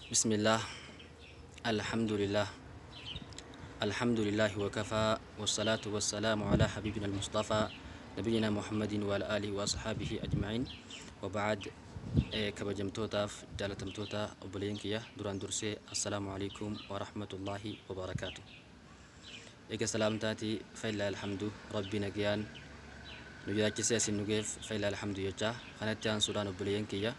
بسم الله، الحمد لله، الحمد لله وكفى، والصلاة والسلام على حبيبنا المصطفى نبينا محمد وعلى آله وأصحابه أجمعين، وبعد. Kabajamtootaaf jaalatamtoota obboleeyyan kiyya، duraan dursee assalaamu alaikum warahmatullaahi wabarakaatu. Eega salaamtaati، فلله الحمد، rabbi nagayaan nu jiraachisee asin nu geef، فلله الحمد jecha. Kanatti aansuudhaan obboleeyyan kiyya،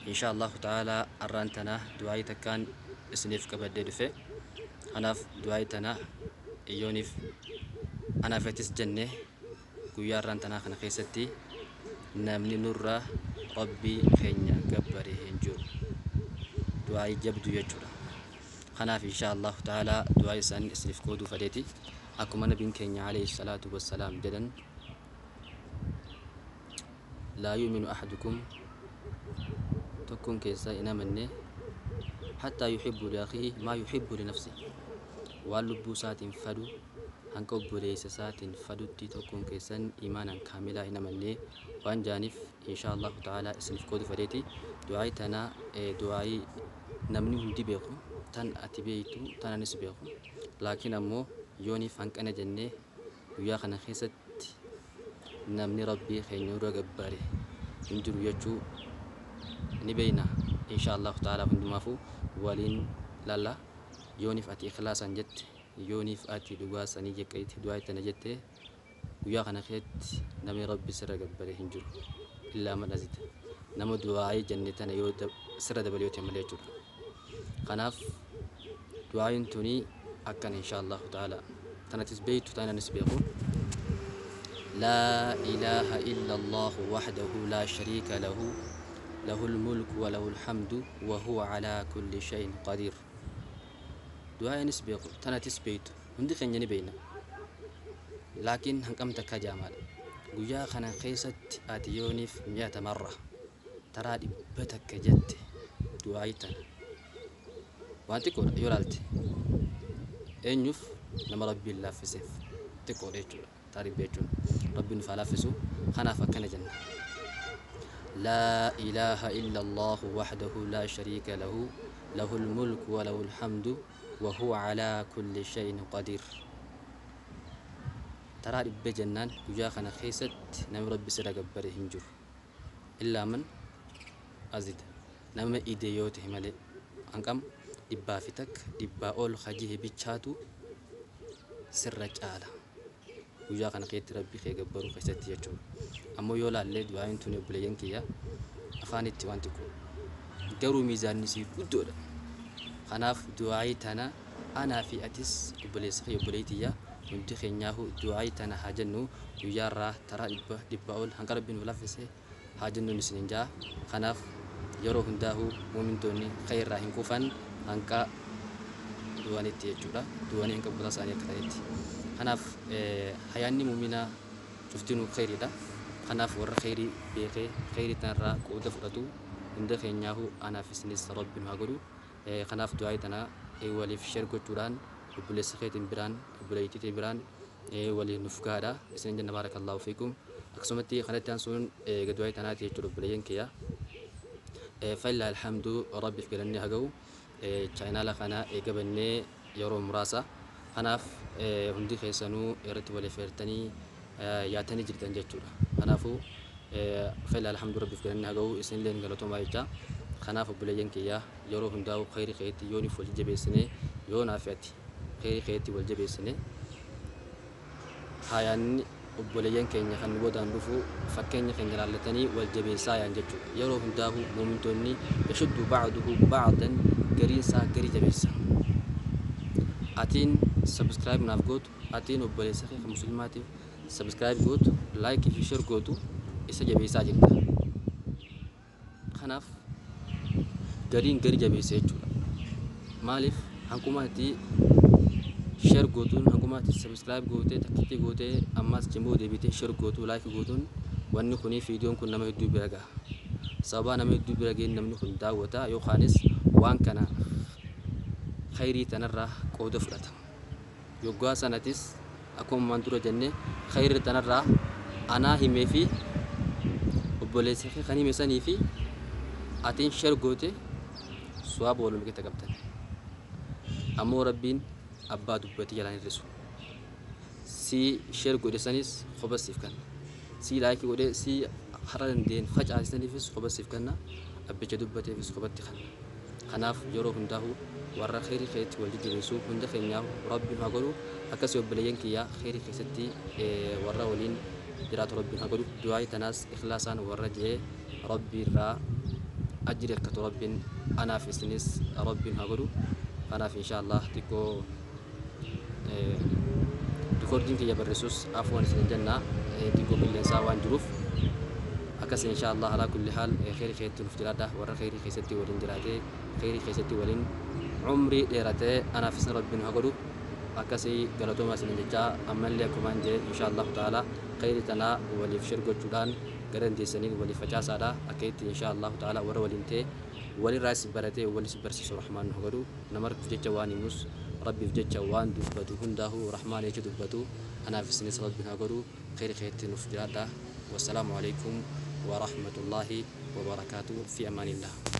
insha allahu ta'aalaa arraan tana du'aayii takkaan isiniif qabadhee dhufe. Kanaaf du'aayii tana yooniif anaafetis jenne guyyaa arraan tanaa kana keessatti namni nurra rabbii keenya gabbare hin jiru, du'aayii jabdu jechuudha. Kanaaf insha allahu ta'aalaa du'aa isaan isiniif qooduu fedheeti. Akkuma nabiin keenya alayhi salaatu wassalaam jedhan: لا يؤمن أحدكم، tokkoon keessaa hin amanne، حتى يحب لأخيه ما يحب لنفسه، waan lubbuu isaatiin fadhu hanga obboleessa isaatiin fadhutti tokkoon keessan iimaanan kaamilaa hin amanne waan jaaniif, insha allahu ta'aalaa isiniif qoodu fedheeti. Du'aayii tana, du'aayii namni hundi beeku, tan ati beeytu, tan anis beeku, laakiin ammoo yooniif hanqana jennee guyyaa kana keessatti namni rabbii keenya nurra gabbare hin jiru jechuu ni beeyna. Insha allahu ta'aalaa hundumaafuu waliin lalla. Yooniif ati ikhlaasan jette, yooniif ati dhugaa sanii jeqqeetti du'aa tana jette, guyyaa kana keessatti namni rabbi sirra gabbare hin jiru إلا من أزيد، nama du'aayii jenne tana yoo sirra dabale yoo ta'e malee jechuudha. Kanaaf du'aayiin tuni akkana insha allahu ta'ala, tanatis beeytu, tananis beeku: لا إله إلا الله وحده لا شريك له، له الملك وله الحمد وهو على كل شيء قدير. Du'aayinis beeku, tanatis beeytu, hundi keenya ni beeyna, laakiin hanqam takka jaamaadha. Guyyaa kana keessatti ati yooniif مئة مرة، taraa 100 jette du'aayii tana, waan xiqqoodha yoo laalte. Eenyuuf? Nama rabbiin laaffiseef xiqqoodha jechuudha. Taraa 100 jechuun rabbiin nuuf haa laaffisu. Kanaaf akkana jenna: لا إله إلا الله وحده لا شريك له، له الملك وله الحمد وهو على كل شيء قدير. Taraa 100 jennaan guyyaa kana keessatti namni rabbi sirra gabbare hin jiru إلا من أزيد، nama ide yoo ta'e malee. Hanqam 101, 100 ol hajihe bichaatu sirra caala guyyaa kana keessatti rabbi kee gabbaruu keessatti jechuudha. Ammoo yoo laallee du'aayin tuni, obboleeyyan kiyya, afaanitti waan xiqqoo, garuu miizaanni isii guddoodha. Kanaaf du'aayii tana anaa fi atis, obboleessa kiyya, obboleettiyya, hundi keenyaahu du'aayii tana haa jennu. Guyyaarraa taraa 100, 100 ol hanga rabbiin nuuf laffise haa jennuun isiniin jaa. Kanaaf yeroo hundaahu muumintoonni khayrraa hin kufan hanqa du'anitti jechuudha, du'anii hanqa boota isaanii akka ta'etti. Kanaaf hayaanni muuminaa cuftinuu khayriidha. Kanaaf warra khayrii beekee khayrii tanarraa qooda fudhatu hunda keenyaahu anaaf isinis rabbi nu haa godhu. Kanaaf du'aayii tana waliif share gochuudhaan obboleessa keetiin biraan, obboleettii biraan waliin nuuf gahaadha isin jenna. بارك الله فيكم. Akkasumatti kanatti aansuun du'aayii tanaati jechuudha, obboleeyyan kiyya. فلله الحمد، rabbiif galannee haa ga'u. Chaayinaala kana eegabannee yeroo muraasa. Kanaaf hundi keessanuu irratti waliif eertanii yaatanii jirtan jechuudha. Kanaafuu فلله الحمد، rabbiif galannee haa ga'u, isinillee galatoomaa jecha. Kanaaf obboleeyyan kiyya, yeroo hundaa'u khayrii keetti yooniif wal jabeessinee, yoo naaf ati khayrii keetti wal jabeessine, hayaanni obboleeyyan keenya kan nu boodaan dhufu fakkeenya keenya laallatanii wal jabeessaa yaan jechuudha. Yeroo hundaahu muumintoonni يشد بعضه بعضا، gariin isaa garii jabeessa. Atiin subscribe naaf gootu, atiin obboleessa kee kan musliimaatiif subscribe gootu, like fi share gootu, isa jabeessaa jirta. Kanaaf gariin garii jabeessa jechuudha. Maaliif? Hanqumaatti share gootuun, hanqumaatti subscribe gootee, takkitti gootee, ammas jimboo deebitee share gootuu, like gootuun, wanni kuni viidiyoon kun nama hedduu bira gaha. Sababaa nama hedduu bira ga'een namni kun daawwata yookaanis waan kana khayrii tanarraa qooda fudhata. Yoggaa sanatis akkuma ammaan dura jenne, khayrii tanarraa anaa himee fi obboleessa kee kan hime sanii fi atiin share goote Suwaaba waluma qixa qabdan. Ammoo Rabbiin abbaa dubbatii jalaan hir'isu. Sii share godhe sanis kopha siif kanna. Sii like godhe sii hara dandeen facaasisaniifis kopha siif kanna. Abbicha dubbateefis kophatti kanna. Kanaaf yeroo hundaahu warra kheyrii keessatti wal jajjabeessu hunda keenyaahu Rabbi nu haa godhu. Akkasii obboleeyyan kiyya kheyrii keessatti warra waliin jiraatu Rabbi nu haa godhu. Du'aa'ii tanaas ikhlaasaan warra je'e Rabbi irraa ajrii arkatu Rabbin anaaf isinis Rabbi nu haa godhu. Kanaaf inshaa Allah xiqqoo rikoordiin kiyya barreessus afwan isin jenna, xiqqoo qilleensaa waan jiruuf akkas. Inshaa Allah, alaa kulli haal, kheyrii keessatti nuuf jiraadha. Warra kheyrii keessatti waliin jiraatee, kheyrii keessatti waliin umrii dheeratee anaaf isin Rabbi nu haa godhu. Akkasii galatoomaa isin jechaa, ammallee akkumaan jee, inshaa Allahu ta'ala, kheyrii tanaa waliif share gochuudhaan gara dandeessaniin waliif facaasaadha. Akka itti inshaa Allahu ta'ala warra waliin ta'e walirraas baratee walis barsiisu Rahmaan nu haa godhu. Nama Rabbiif jecha waan himus, Rabbiif jecha waan dubbatu hundaahu Rahmaan jecha dubbatu anaaf isinis Rabbi nu haa godhu. Kheyrii keessatti nuuf jiraadha. Wassalaamu alaikum wa rahmatullahi wa barakaatu. Fi amaanillah.